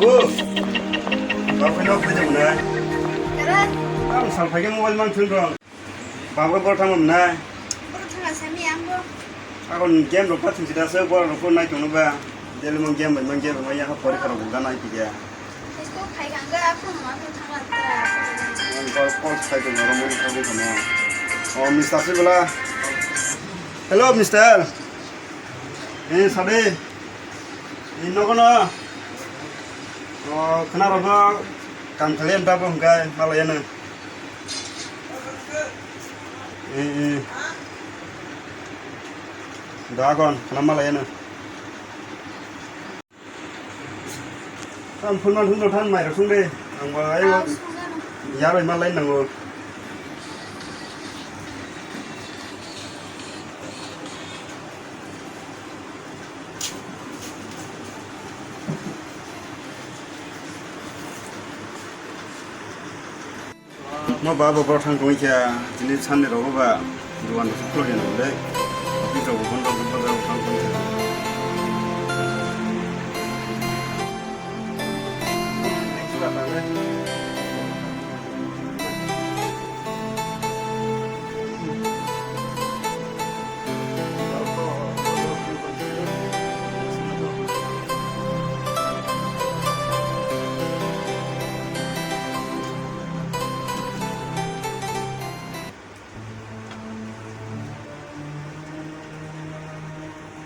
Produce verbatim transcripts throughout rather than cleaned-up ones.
Oh. Babo no kede muna. Kara. Ang sal phai mobile man thun rong. Babo bor thang muna. Bor thang sami ang bo. Ako game rok ta thun sida se bor rok nai tong ba. Daily mon game bai mon game bai ya ha pori kharo ga nai tiga. Isko khai kang ga ako ma ko thang la. Mon bor bor khai tong ro mon thang ko na. Oh, mister Sibula. Hello, mister. Eh, sabe. Ino kono. O, khna rokno kam khlai da bo hwnkhe malai ano. Eh, eh. Da kon khna malai ano. Tam phunman phunman than mai rok sung de. Ang ba ayo. Yaroi malai nango. Mo ba bo borok thang tongwi kha, tini Sunday rogo ba dogan rok khulukya nang le, office rok bo bondo, bondo rok thang tong kha.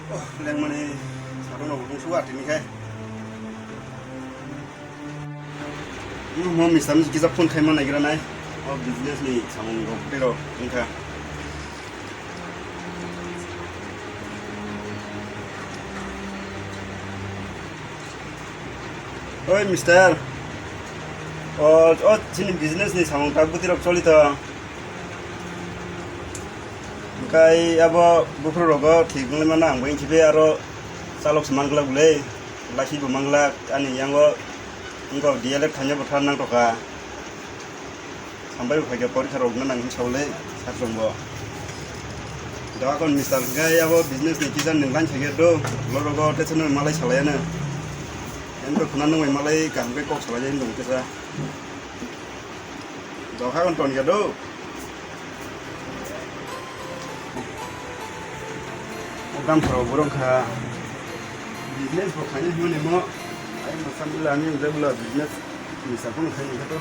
Oh, lengmani satung rok bung suwa tini khe. Mo mister ni kisa phone khaima naigra nai. O business ni samung rok tei rok wngkha. Oi mister, o, o chini business ni samung tak bwtwi rok choli to. Hwnkhe abo buphuru rogo thik wngwi mano, ang bo wngkhe aro chalok se manglak bwle, lachi bo manglak ani yango wngkha D L Ed khaina bo thar nang tokha. Sambai bo phaikhe porikha rok nang hinwi saulai sak chwngbo. Doga kon mister hwnkhe abo business ni kisa nung line khaikhe do, lo rogo tei chwngno malai salai ano. Ento khuna nungwi malai kaham khe kok salai jai wngkha kisa. Doga kon tonkha do. Dam khoro borok kha business bo khaini hwnwi mo. Ai masam bila ani jabula business ni sapung khaini khato.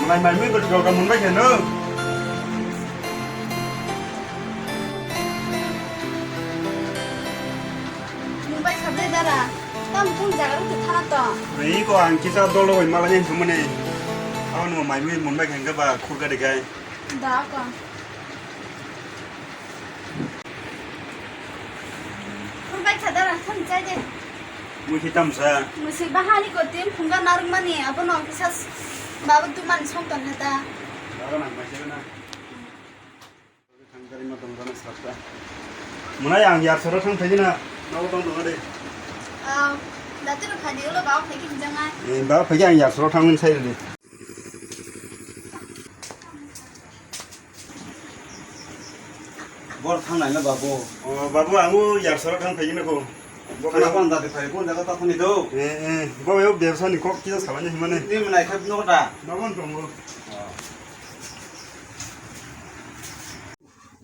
Mai mai mui bwtwi rok monbai khe no. Mumbai sabre dara, tam tung jaga rok thana to. Ri ko ang kisa dolo bai mala yen thumani. Aw no mai mui monbai khe ba khurga de gai. Da ko. Phunbai kha da rang thani chai de. Mui khi tamsa. Mui si bahani ko tin phunga narwk mani abo no kisa s-, baba tu man song ton hata. Baba nang mai chai na. Thang kari ma tong rana sakta. Munai ang yar soro thang thai na. Nabo tong tong de. Ah, dati ro khadi ulo baba phai ki jang ai. Eh, baba phai ki ang yar soro thang min sai de. Bor thang nai na babu. O, babu, ang o yar soro thang phai na ko. Bo khana khana kon dati phai, kon jaga ta thani do. Eh, eh, bo yo bebsa ni kok kisa salani himane. Ni manai khap no ta. Babon tongo.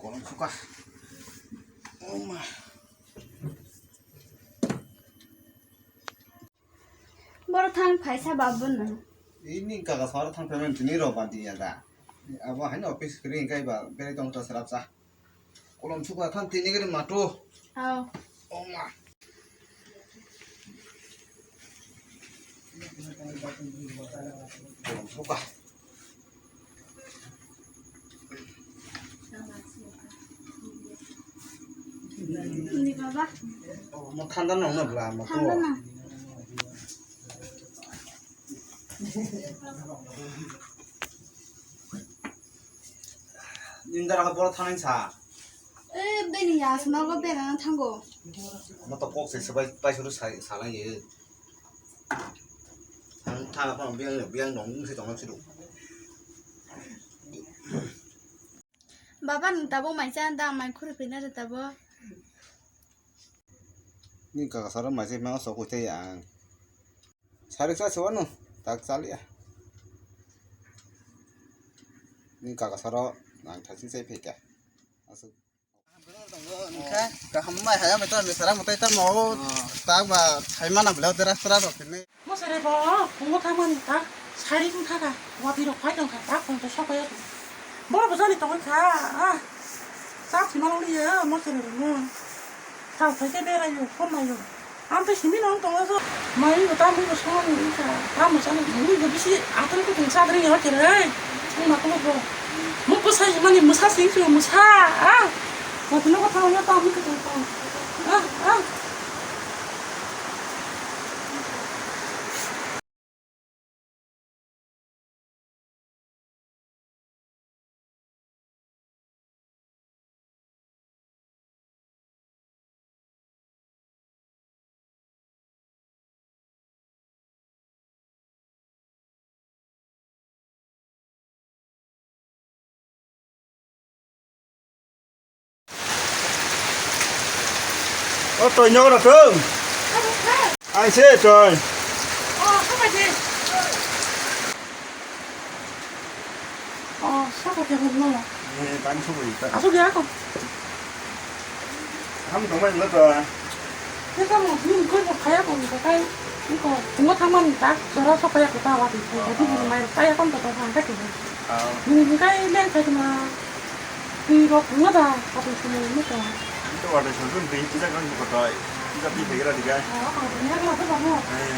Kolom suka. Oh ma. Boro thang phaisa babun na. Ini kaka sar thang payment tini ro ba diya da. Abo haino office kiri kai ba beri tong ta sarap sa. Kolom suka than tini gari mato. Aw. Oh ma. Kolom suka. Ni baba. Oh, mo thanda nong na bla mo. Thanda na. Nini dara boro thangni sa. Eh, bini ya, sima go bera na thango. Mo to kok se sebai pai suru sa, sa lang ye. Thang, thang apa biang, biang dong, si tong si dong. Baba, nwng tabuk mai cha da, mai khuri phina da tabuk. Ni kaka saro mai se ma so kuithai ang. Sarik sa se wano, tak chaliya. Ni kaka saro nang thasi sai phika. Asuk. Kaham mai haya mai to ni sara mutai ta mo. Ah. Tak ba thai mana bela dera sara ro kene. Mo sere bo, mo tha mani ta, sari kum kha ka, wati ro phai tong kha, ta phone to sokaya tu. Boro bo jani tong kha, ah. Sa thima lo ye, mo sere mo. Thang phai ke bera yo, phone ma yo. Ang tei simi nang tongo so. Mai bo ta mui bo songani wngkha. Ta mwsani mui bo bisi atang kutung sadri ni hote re. Ang ma kulo bo. Mo bwsa himani mwsa sing su mwsa. Ah. Mo tino ko thang yo ta mui kutung tong. Ah, ah. O toi nyogra tong. Ang se toi. O, saka de hon no. Eh, tang subo ita. Asuk ya ko. Ham tong mai lo to. Kita mo, ni koi mo kaya ko ni kai. Ni ko, mo thang man tak, jora so kaya ko ta wa di. Ko di mo mai kaya kon to to thang ka ti. Ah. Ni kai leng kai ma. Twi rok wngna da, katung simi wngna da. Ito wada songkun twi tisa kan buka tai. Tisa twi pegera diga. Oh, oh, ini aku apa kamu? Eh.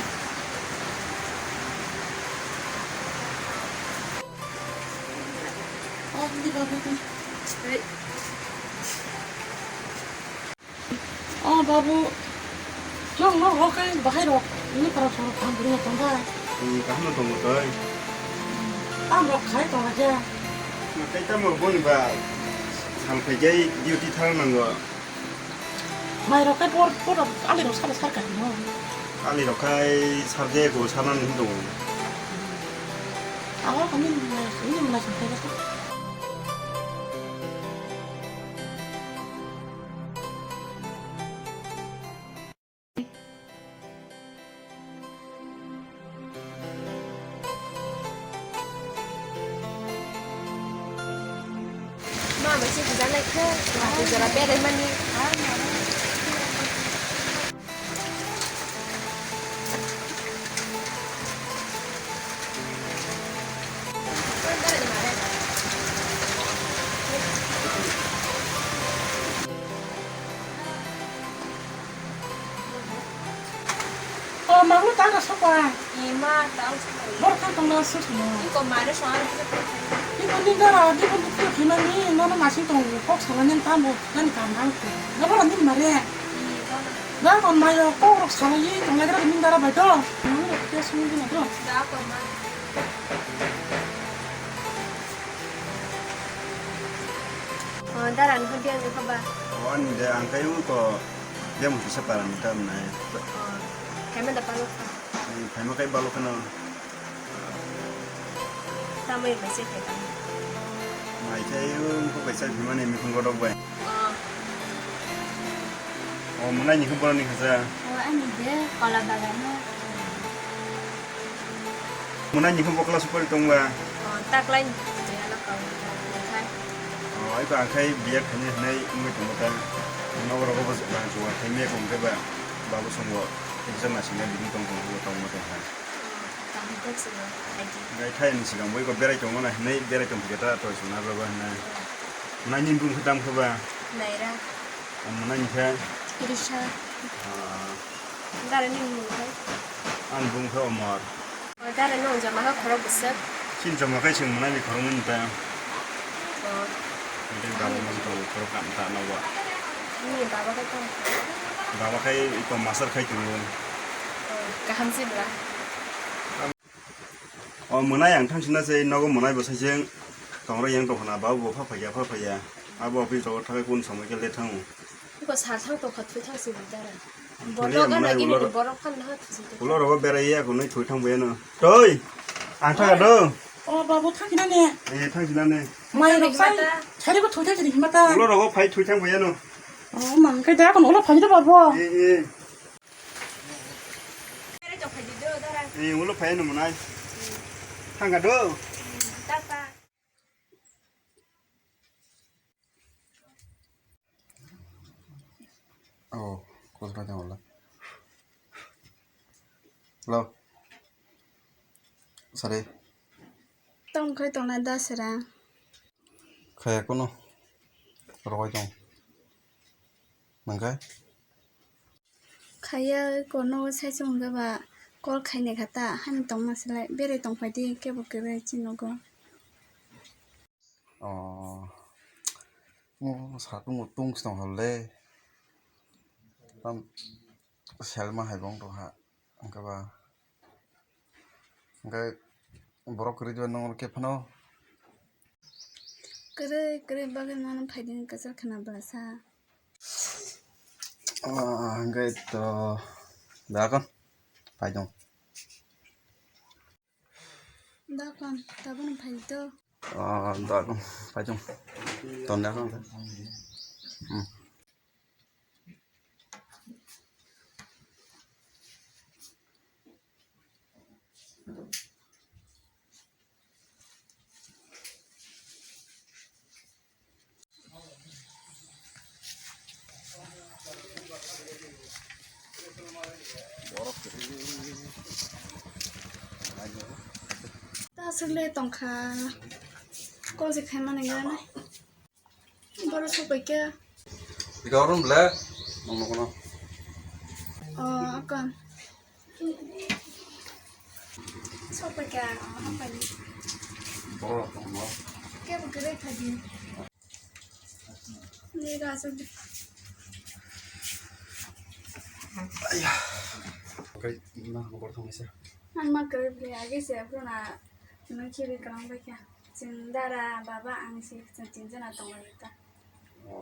Oh, ini bagus nih. O babu, nong no hok kai bahai rok, ini para sorok kaham bwrwi tong kha. Hmm, kaham no tongo tei. Tam rok khai tong kha. Tei tamo boni ba sal phai kai duty thang nango. Mai rok kai por, por rok ali rok sar sar kai no. Ali rok kai sar je go sanan hin tongo. Awa kami ni, ini mana sampai ka. Ma bai se buja nai khe, ma twi jora berai mani. O, ma, ulu ta ka sopa. Ima, ta ung sopa. Bor kan tong na su su. Iko mare soal. Iko ni dara, di ko ni ko ni mani, no no masing tong, kok sala nen tam bo, nani kam bang ko. Na bor ni mare. Da kon mayo, kok rok sala yi, tong na gara ni dara bai do. Nang rok ke sung ni na do. Da kon ma. O, dara, nokha biyang nokha ba? O, ani de, ang kai ungko, biyang mukti sa para ni tam nai. O, kaima da palo kha? Ni phaima kai balo khano. Tamoi bai se khai tamo? Mai khai ungko bai sai phimani mikhung godok bai. O. O, mwnai ni khe borok ni kha sa? O, ani de, kola bagan o. Mwnai ni khe bokla supari tong ba? O, taklai ni khe kau khai. O, ai ba khai biya khaini hinai wngwi tong ta. Nogo rogo bo ba juwa khai me kong khe ba babu songo exam na singna bini tong tong tong ma tong kha. O, tamo kok sino khai di. Gai khai ni sigang bo iko berai tong na hinai berai tong khe ta to suna ba ba hinai. O. Mwnai ni bung khe tam khe ba? Naira. O, mwnai ni khe? Risa. O. Dara ni mung khai? Ani bung khe Omor. O, dara no jama kha khorok bwswk. Chini jama khai chwng mwnai ni khorok mani ta. O. Tei baba mani tongo khorok kam ta nogo. Nini baba khai tamo? Baba khai iko master khai tongo. O, kaham se bwla. O mwnai ang thang sina se nogo mwnai bo saiseng tongrok yang tongkhana ba bo pha phaiya pha phaiya abo office rogo thakai kun samoi khe le thango. Iko sar thang tongkha thwi thang si bidara. Thwi Borok ya gana mwnai gini ulo borok phan na thwi si. Ulo rogo berai ya kunui thwi thang boyano. Toi. Ang thang do. O babu thang sina ne. Eh thang sina ne. Mai rok sai. Sari bo thwi thang sini himata. Ulo rogo phai thwi thang boyano. O mang kai da kon ulo phai do babu. Eh eh. Eh, ulo phai no mwnai. Thangka do. Oh, call ra jang wala. Hello. Sare. Tong khai tong na da sera. Khaya kono. Roi tong. Nangkai. Khaya kono sai chwng hwnkhe ba call khainai kha ta, hani tongma se lai, berai tong phai di, kebo kwrwi chini nogo. Oh, o satung bo tung se tong hor le, tam selma hai bo wng tong ha, hwnkhe ba, hwnkhe borok kwrwi diba nang khe phano. Kwrwi, kwrwi bagwi mano phai di, kwchar khna bwlasa. Ah, hwnkhe to, dakon, paidong. Dakon, tabukno phai to. Ah, dakon, paidong. Ton dakon. Hmm. Ta aswk le tongkha. Kok se khaimani gana. Borok sok bai khe. Ika orom ble. Nong nong no. Oh, akon. Sok bai khe, oh, hampani. Borok nong no. Kebo kwrwi phadi. Ni ga sok. Aiya. Oke, na borok thangsa. Ang ma kwrwi ble age se bro na. Nang khibi kwrang bai khe. Chwng dara, baba, ang se chwng tin jona tongo ta. Oh.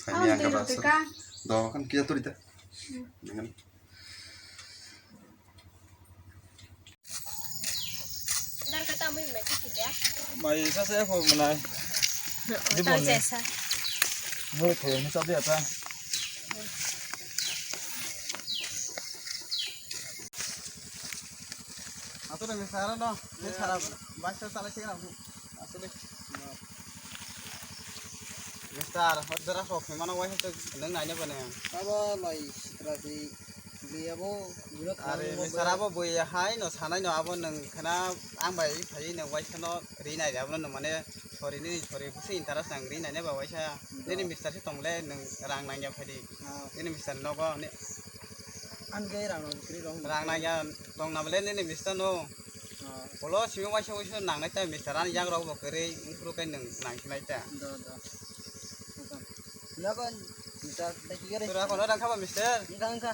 Ang Saini ang twi kaba rwtwi sa. Ka. Do kan kia turi ta. Hmm. Dengan. Dar kata mui message kya? Mai sa se ko manai. Di Tal bol ne. Jesa. Mo ko ni sa dia ta. Ato de sara no, de sara baso sala sira. Ato de. Mister, hodra sok mano wai to nang nanya bane. Aba lai sitra di liabo guna. Are, mister, abo bui hai no sanai no abo nang khana ang bai phai nang wai sano ri nai abo no mane sorry ni sorry busi interest nang ri nai ba wai sa. Nini mister si tong le nang rang nang ya phai di. Ah. Nini mister no go ne. An ge rang nang kri rong. Rang nang ya tong na bale nini mister no. Ah. Bolo simi waisa waisa nangnai ta mister ani yagrok bo kwrwi wngphuru khe nwng nangkhinai ta. Do, do. Yakon, mister, dai kigare. Tura kono rang khaba mister? Wngkha, wngkha.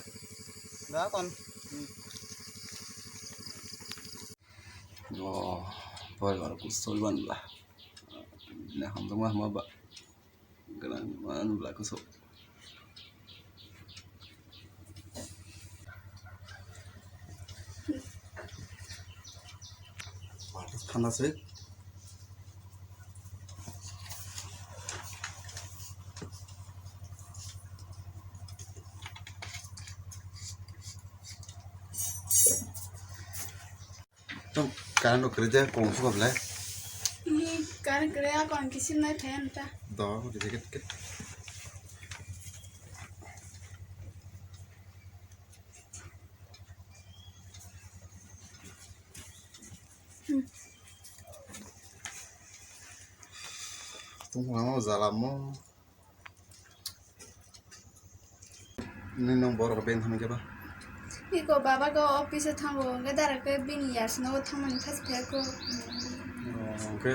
Da kon. Hmm. Oh, boy, baru kusol ban lah. Nah, untung mah, mah, ba. Ganang man bla kusuk. Thanda se. Tong current no kwrwi de kong suka belai. Ni current kwrwi a kon kisim nai phe anta. Do, reject ke. Hmm. Tong lama jala mo. Nini nong borok ben thani keba? Iko baba go office o thango, hwnkhe dara khe bini yars nogo thangmani thas khe ko. Oh, hwnkhe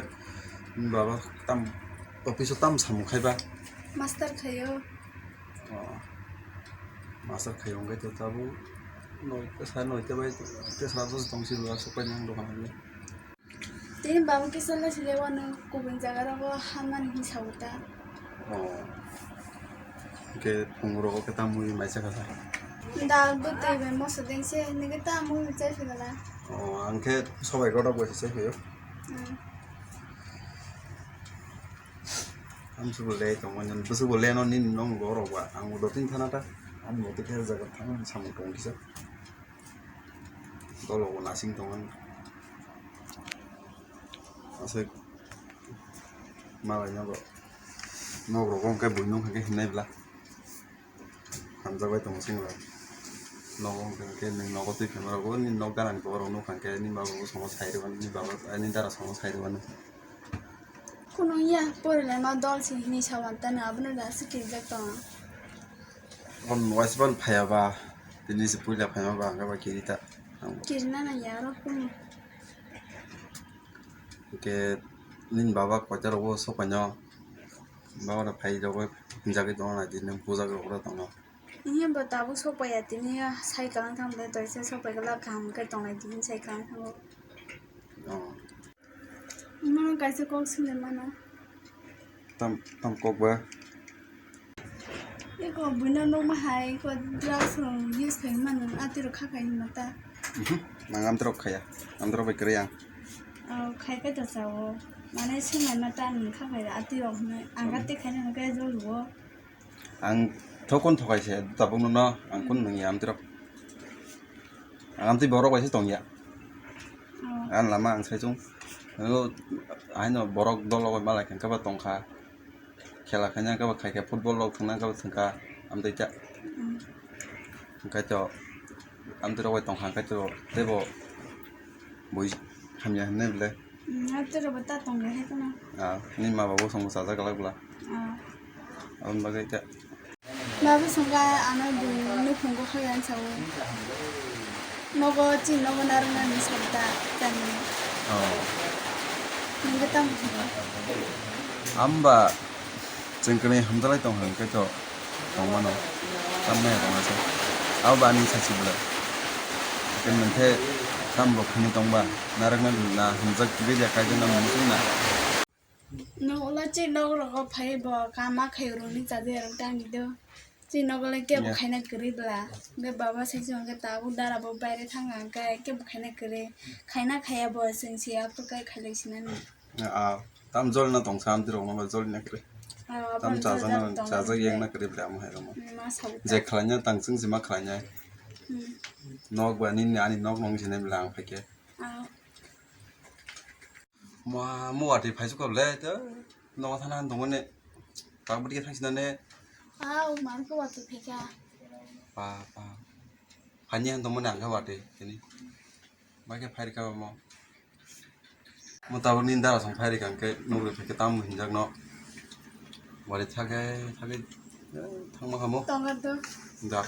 baba tam office o tam samung khaiba? Master khaio. Oh, master khaio hwnkhe to tabuk Noita, sa noita bai, te sa dos tong si ba, sok pai nang dokan ni. Tini baba kisa le sile wano kubun jaga rogo hamani hinsa uta. Oh. Ke phung rogo ke tamui mai sa kasa. Dal bwtwi bai moso dengse, nige tamui chai phigala. Oh, ang khe sobai kotok bai se chai phaio. Hmm. Ang subo le tongmani, ang subo le no nini nong go rok ba, ang bo tin thana ta, ang bo tin thana jaga thang samung tong kisa. Dolo bo nasing tongmani. Asai malai nogo, nok rogo hwnkhe buino hwnkhe hinai bla. Hamjak bai tongo chwng rok. Nogo hwnkhe nwng nogo twi phema rok, nini nok gana ni borok nuk hwnkhe nini baba bo songo sai rwmani, nini baba, nini dara songo sai rwmani. Khunung ya, porilaima dol se hinwi sa wan tano, abono da se kirijak tongo. On waisa ban phaya ba, tini se puila phaya ba, ang ba kiri ta. Kirina na ya ro khunung. Hwnkhe nini baba koita rogo sopaino, baba no phai rogo hinjagwi tongo na di, nwng bujak rogo tongo. Iya bo tabuk sopaiya tini, sai kwlwng thang de, toisa sopai kwlwk kaham khe tongnai tini sai kwlwng thango. Oh. Mano kaisa kok swngwi mano. Tam, tam kok ba? Eko buino nukma hai, eko drugs rok use khai mano, atwi rok kha khai hinma ta. Mhm. Nang amtwrok khaya, amtwrok bai kwrwi ang. Oh, khai khai to sao. Mane swngnaima ta nwng kha khai atwi rok hinwi. Ang kha tei khaina hwnkhe jol rwo. Ang thokon thokai se, tabuk no, ang kun nung ya amtwrok. Ang amtwi borok bai se tong ya. Oh. Ang lama ang sai chung. Ano, aino borok dol rok bai malai kha, khe ba tong kha. Khela khaina khe ba khai kha, football rok thwngna khe ba thwng kha. Amtwi ta. Hmm. Hwnkhe to, amtwi rok bai tong kha, hwnkhe to, tei bo bui hamya hinwi bwle. Hmm, amtwi rok bo ta tong ya hai kheno. Ah, ni ma babo song bo chajak glak bwla. Ah. Aboni bagwi ta. Baba songkha ano bui nukhungo hoi ang sao. Nogo chini nogo narwknani sokda chani. Oh. Nungkhe tamo songkha? Amba chwng kwnwi hamjalai tong hwnkhe to tongmano. Tamni tongmasa. Abo ba ani sasi bwlai. Khe nwngkhe tambo khwnwi tongba narwknani na hamjak bidya kaijaknani muchungna. No ulo chini nok rogo phai bo kama khai rwni chabi rok tangni do. Chini nogo le kebo khaina kwrwi bla. Hwnkhe baba sai se hwnkhe tabuk dara bo baire thanga hwnkhe kebo khaina kwrwi. Khaina khaya bo chwng se yak to kai khailai sinani. Ah, tam jolna tong sam dirok no jolna kwrwi. Ah, tam chajakna, chajak yengna kwrwi bla mo hai rok mo. Ma sabu je khlaina tang chwng se ma khlaina. Hmm. Nok ba nini ani nok nong sinai bla ang phaikhe. Ah. Mo, mo watwi phaisukha bwle, to nogo thana han tongmani, tak bwtwi khe thangsinani. Ah, o man khe watwi phaikha. Pa, pa. Phaini han tongmani ang khe watwi, tini. Bai khe phairikha omo. Mo tabuk nini dara song phairikha hwnkhe, nugwi phaikhe tamo hinjakno. Watwi thakhe, thakhe. Thangma kamo? Tongo do. Da.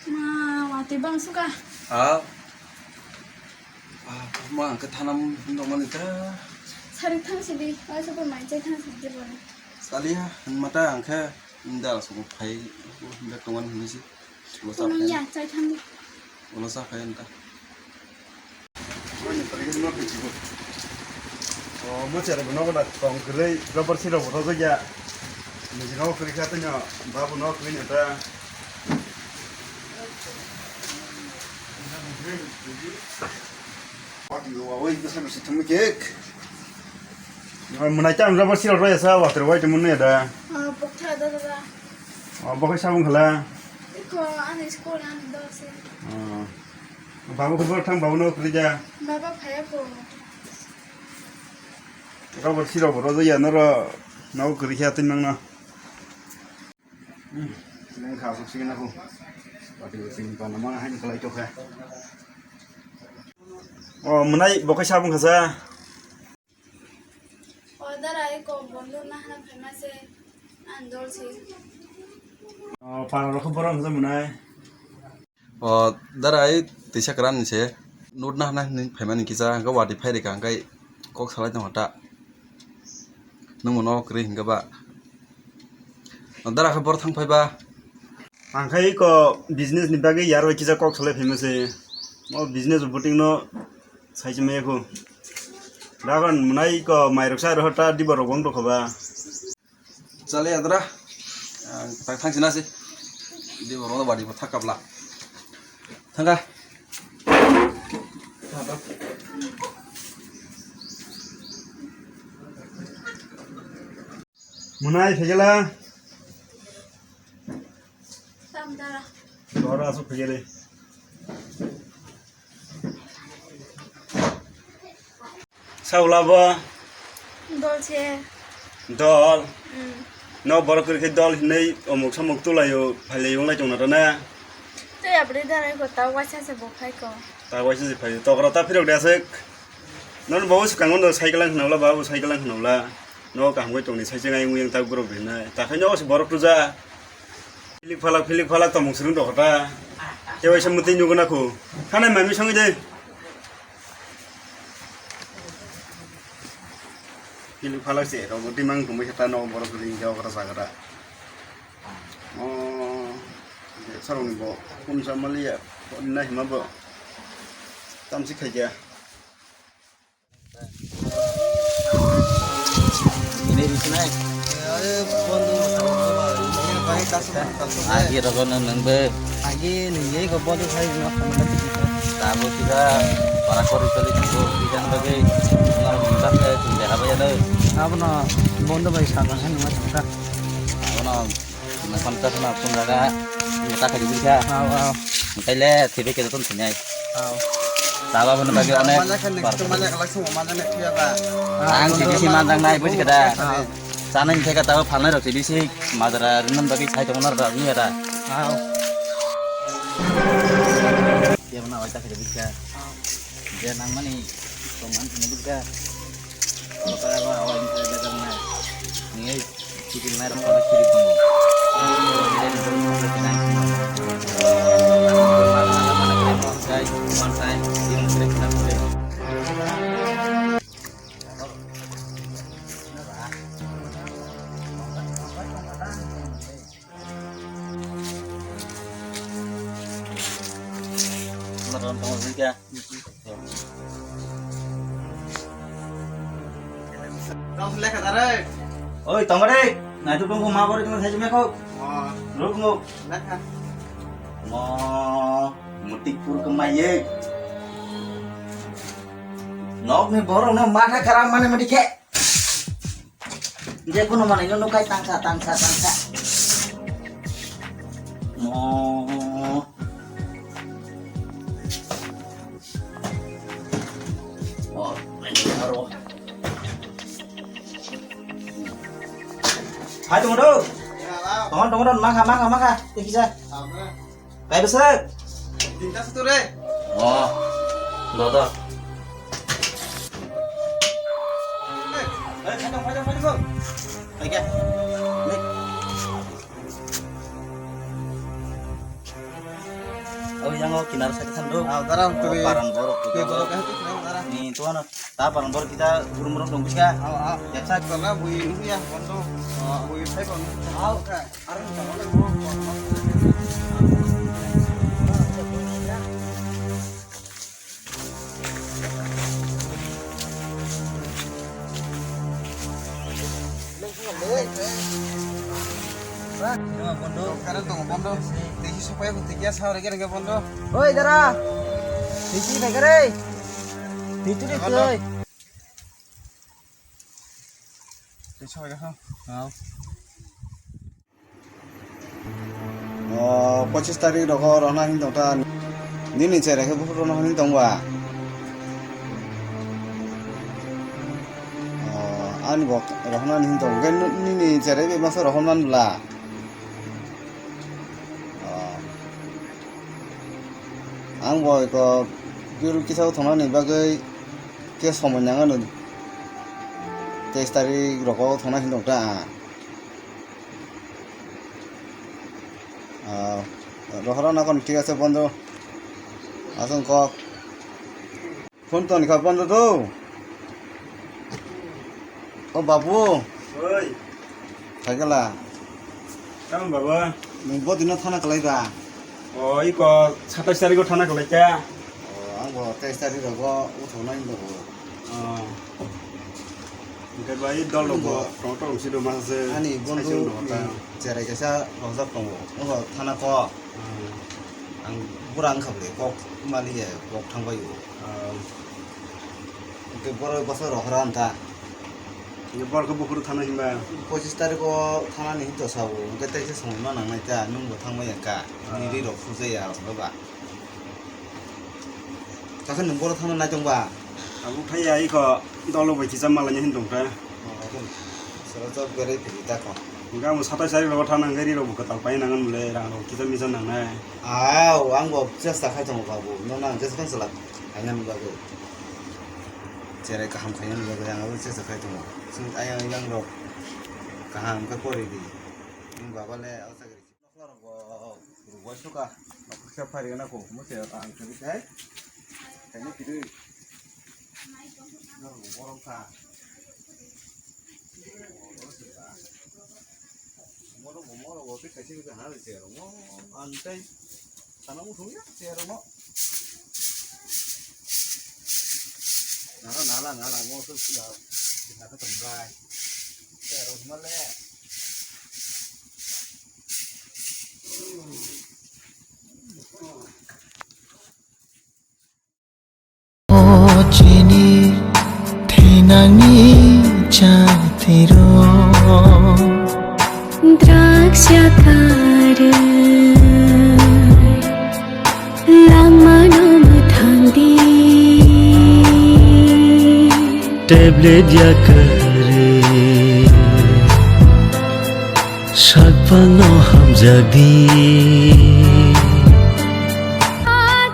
Ma, watwi bang suka. Ah. Ah, ma, ang khe thanam dongmani ta. Sari thang sidi, oi sobo mai chai thang sidi bole. Saliya, mata ang khe inda sobo phai, inda tongan hinisi. Ulo sa phai. Ya, chai thang di. Ulo sa phai anta. O, mo chera bono bola tong kwrwi, rubber sirok bo rojak ya. Niji nogo kwrwi kha tino, babu nogo kwrwi neta. Oi, bwsa bwsa thumwi kek. Mwnai tam rubber sirok rojak sa, water white mwnwi da. Ah, bokha da da da. O, bo khe sabung khala? Iko ani school ani dose. O. Babu khobor thang, babu no kwrwi ja. Baba phaya ko. Rok bo sirok bo rojak ya, noro nogo kwrwi khe atwi nangno. Hmm, nang kha sok sing na ko. Pati sing pa nama hain kalai to kha. O, mwnai bo khe sabung kha sa. Dol se. O, para rok borok hwnjak mwnai. O, dara, ai twisa kwran ni se. Note na hwnna hinwi phaimani kisa, hwnkhe watwi phai rikha, hwnkhe kok salai tongkha ta. Nwng bono kwrwi hwnkhe ba. O, dara khe borok thang phai ba. Ang khai eko business ni bagwi yarwai kisa kok salai phaima se. O business bo buting no sai se maya kho. Dagon mwnai eko mairok sa rohor ta diba rok wng tokha ba. Chale adra. Ang tak thang sina se. Diba rok wadi bo thak kabla. Thangka. Mwnai phegela. Tam dara. Dora asuk phegele. Saula bo. Dol se. Dol. Mm. No borok kwrwi khe dol hinwi omuk somuk tulaio, phailai wnglai tongna rwna. Tei abri dara ko ta waisa se bo phai ko. Ta waisa se phai. Tokra ta phirok de aswk. Non bo swkang no cycle ang khnaula, babu cycle ang khnaula. No kaham khe tongni sai chengai muyang ta borok de na. Ta khai no se borok tuja. Philik phalak, philik phalak tongmung srwng tongkha ta. Tei waisa mwtwi nuguna kho. Thanai mami songwi de. Philik phalak se rok mwtwi mang tongmai kha ta no borok ring khe okra sagra. O, je sarong ni bo phone sa maliya, phone na hima bo. Tamsi khaikya. Ini di sini. Agi rogo nang nang be. Agi ni ye go bodo sai no. Tabo kita para kori kali tu bijan bagi. Nang minta ke tu jaga ya doi. Abono bondo bai saga hai nang tangka. Abono Nokon ta khna phone jaga, ta khaji bikha. Aw, aw. Engkai le thibai khe joto thwngnai. Aw. Taba hwnwi bagwi onek. Manya khe bar next manya khe langsung manya nek phiya ba. Ang T V C manjak nai, buji khe da. Aw. Chanai theka taba phalnai rok T V C madara rinan bagwi sai tongna rok ni ada. Aw. Dia mana wai ta khaji bikha. Aw. Dia nang mani tongman thwngnai bikha. Kalau kaya ba awal ni kaya jaga mana. Ni Oi, tongmari, naitu tongkhu ma borok no thaijak mekho. Ruk mo. Mo, mutik pur kemai ye. Nok ni borok no matha kharam mane mati khe. Jekunu manwi no nukhai tangsa, tangsa, tangsa. Mo. Oh, ini baru. Hai, tunggu dulu. Tunggu, tunggu, tunggu. Makan, makan, makan. Ini bisa. Kai besek? Tinta satu re. Oh. Dua, dua. Eh, eh, majang, majang, majang, bang. Lagi. Nih. Oh, yang oh, kinar saya kesan, bro. Ah, darah, oh, tuh. Parang borok, tuh, tuh, borok, tuh, tuh, darah. Nih, tuh, ano. Ta parang borok kita burung-burung dong, bisa. Ah, ah. Ya, sa. Karena bui ini ya, kondo. Ah, bui saya kondo. Ah, oke. Bondo. Kare tongo, bondo. Tei si sopai bo tei kya sa rege rege, bondo. Oi, dara. Tei si bai kare. Tei tu ni tei. Tei sopai ka. O, pochis tarik rogo rohorna hini tongkha. Nini cherai khe buphuru rohorna hini tongba? O, ani bo rohorna hini tong. Hwnkhe nini cherai bai masa rohorna bwla? O. Ang bo eko biro kisa o thongnani bagwi khe somoi nang ano. Teis tarik rogo thongna hini tongkha. Ah, rohora na kon, thik ase bondhu. Asong kok. Phone ton kha bondhu do. O babu. Oi. Thagela. Tamo baba. Nung bo dino thana kalai ba. O, iko satais tarikh o thana kalai kha. O, ang bo teis tarikh rogo uthonai hinwi. O. Hwnkhe bai dol rok bo tong tong si do ma se. Ani bondhu ni cherai kaisa rojak tongo. Obo thana kok. Hmm. Ang bura wngkha bwle kok maliya kok thangbai o. Hmm. Hwnkhe borok bwsai rohora wngkha. Hwnkhe borok khe buphuru thana hinba. Pochis tarikh o thana ni hinto sabo. Hwnkhe teisa samung ma nangnai ta nwng bo thangbai wngkha. Hmm. Nini rok phujaya baba. Kakhe nwng boro thangna nai tongba? Abo thai ya iko dolo bai kisa malanya hin tongkha. Sara chok berai pili ta ko. Hwnkhe amo satais tarikh rogo thana hwnkhe ri rok bo kwtal pai nangan bwle rang rok kisa misa nangnai. Aw, ang bo chesta khai tongo babu. No nang jeskan sala. Khaina ni bagwi. Cherai kaham khaina ni bagwi ang abo chesta khai tongo. Sing ayang yang rok kaham khe pori di. Nwng baba le o chakri. Nokla rok bo rwbai suka, nokla kisa phari gana ko, mo se ang khe khai, khaina kiri. Norok bo borom kha. Morok bo, morok bo tei kaisa kaisa hana rwse rok mo, ang tei sana muthung ya se rok mo. Nala, nala, nala, mo se sila, sila khe tong bai. Se rok ma le. O chini thinangni chatirok. Draksa karwi lama no mwthangdi. Tablet yakarwi sakphangno hamjakdi.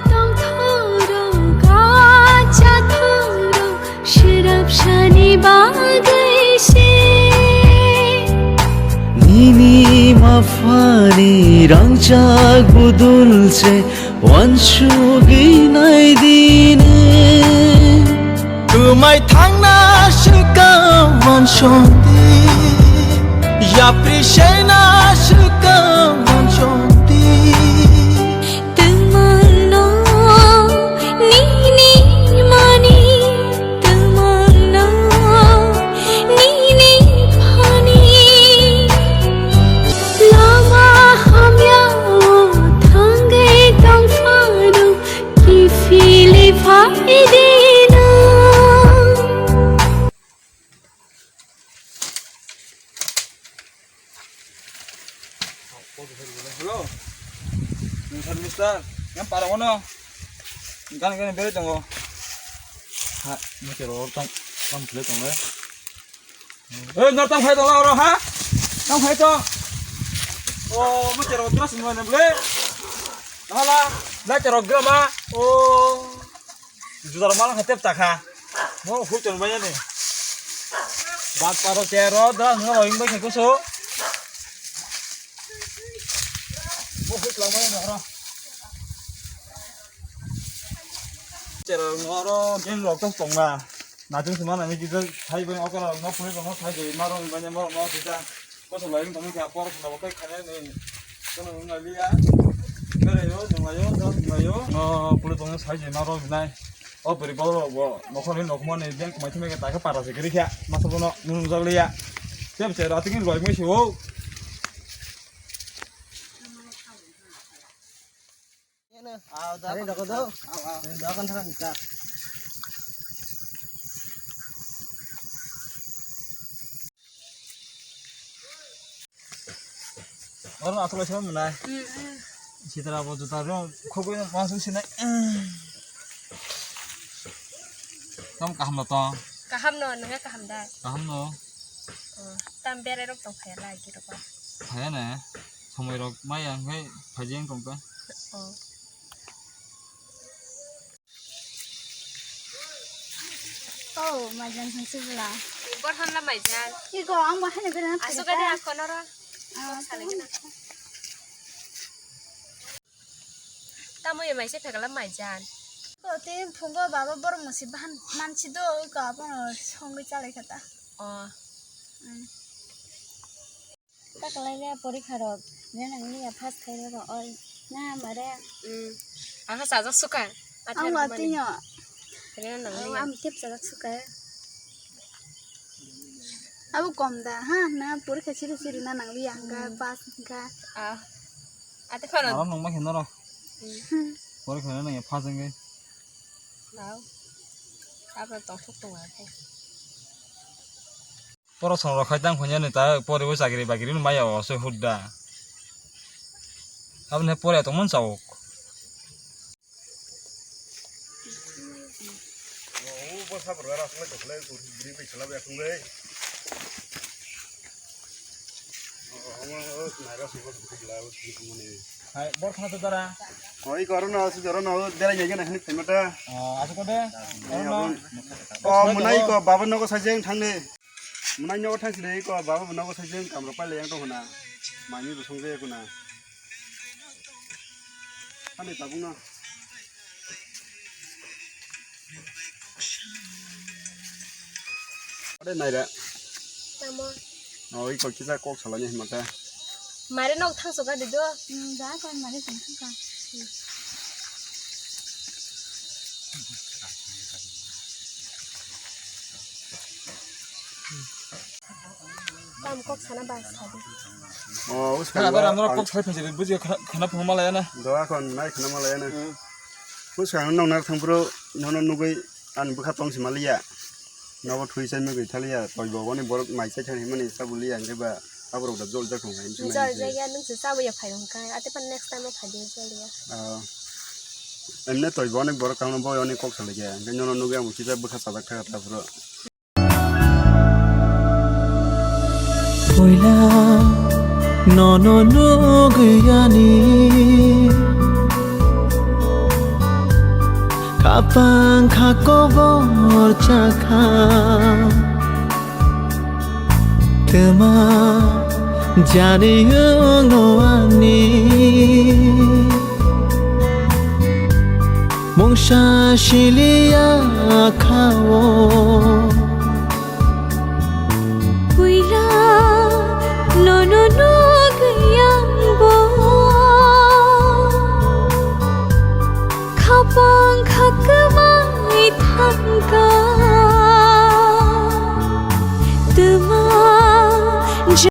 Tongthoro gacha thoro sirap sani bagwi se. Nini maphani rangchak budul se wansugwi nai dini. Kwmai thangna swkang wansong di, yapri sena swkang wansong di. Twmano nini mani, twmano nini phani. Lama hamya o thangwi tongphano, kiphilwi phaidi no. Hello. Mister, Mister, yang parang ono. Gan gan beri tonggo. Ha, mo chero tong, tong khle tong le. Eh, nor tong khai tong la oro ha? Tong khai tong. Oh, mo chero tong sing ne ble. Hala, la chero gama. Oh. Jutar malang khatep takha. Mo hui ton maya ni. Bat paro chero da no ing bai khe kuso. Mo hui lang maya ni hara. Chero no ro gen rok tong tong na. Na chung sima na ni gidal thai bai okra no phui no thai bai maro bai maro no gidal. Koso lai wng tongmani kha, porosona bo kai khainai ni. Kono wng lai liya. Berayo, nunglayo, dal nunglayo. No, puli tongmani sai je ma rw nai. O bwrwi borok rok bo nokhorni nokmani bank mai thumai khe ta khe para se kwrwi kha. Masa bono nungjak liya. Tei bwsai ratingni loi mui se o. Aw, da. Are, kan dogo do. Aw, aw. Doga kan thang ta. Oro atulai sama mwnai. Mm, mm. Sitra bo juta rw khogwi ma sung sinai. Tam kaham no to. Kaham no, nungya kaham da. Kaham no. Oh, tam berai rok tong phaya lai ki rok. Phaya ne. Somoi rok maya hwnkhe phaijeng tongkha. Oh. Oh, maijan hwnswk bwla. Borhan la maijan. Iko, ang bo haino bera na asuk phai ade ta. Akonoro. Ah, salai gana. Tamo ya maise phekala maijan. O te phungo baba borok no si bahan mansi do, ko abono songwi chalai kha ta. O. Mm. Takalai le porikha rok, rina nang liya pass khai rok oi. Na mare. Mm. Aha sajak suka. Ang wa tinyo. Rina nang liya. Ang tip sajak suka. Abo kom da, ha, na porikha siri siri na nang liya hangka pass hangka. Ah. Ate phano. Aro nang ma khe noro. Mm. Porikha na nang ya pass hangka. Nao. Abo tongthok tongo khe. Poro song rok khai tang khonya ni ta poribo chakri bakri no maya o se hudda. Aboni pore tong mon chawok. Hai, bor khana to dara. Oi, koro no, su joro no, dera jaga na khani phaimata. Oh, asu ko de. Koro no. Oh, munai ko, baba nogo sajeng thang de. Munai nogo thang sile ko, baba nogo sajeng kamro paile yang to hona. Mani bo song je kuna. Ani tabung no. Ade naira. Tamo. Oh, iko kisa kok salani himata. Mare nok thang soka de do. Hmm, da ko mare thang soka. Tam kok sana ba sadi. Oh, uskang. Bar amra kok sai phajiri buji khana phung malaya na. Do akon nai khana malaya na. Uskang nong nar thang bro nono nugui. Ani bwkha tong si maliya. Nogo thui chai mugui thaliya. Toi bo boni borok mai chai thani himani sabuliya hingke ba aborok da jol jak thung hai. Jol jak ya nung se sabo ya phai hingka. Ate pan next time o phai de jol ya. Ah. Emne toi bo onek borok kang bo onek kok salai ya. Hingke nono nugui ang kisa bwkha sajak thaka ta phuro. Puila nono nugui ani. Kapang kha kobor chakha. Tma jani wngno ani. Mungsa siliya kha o.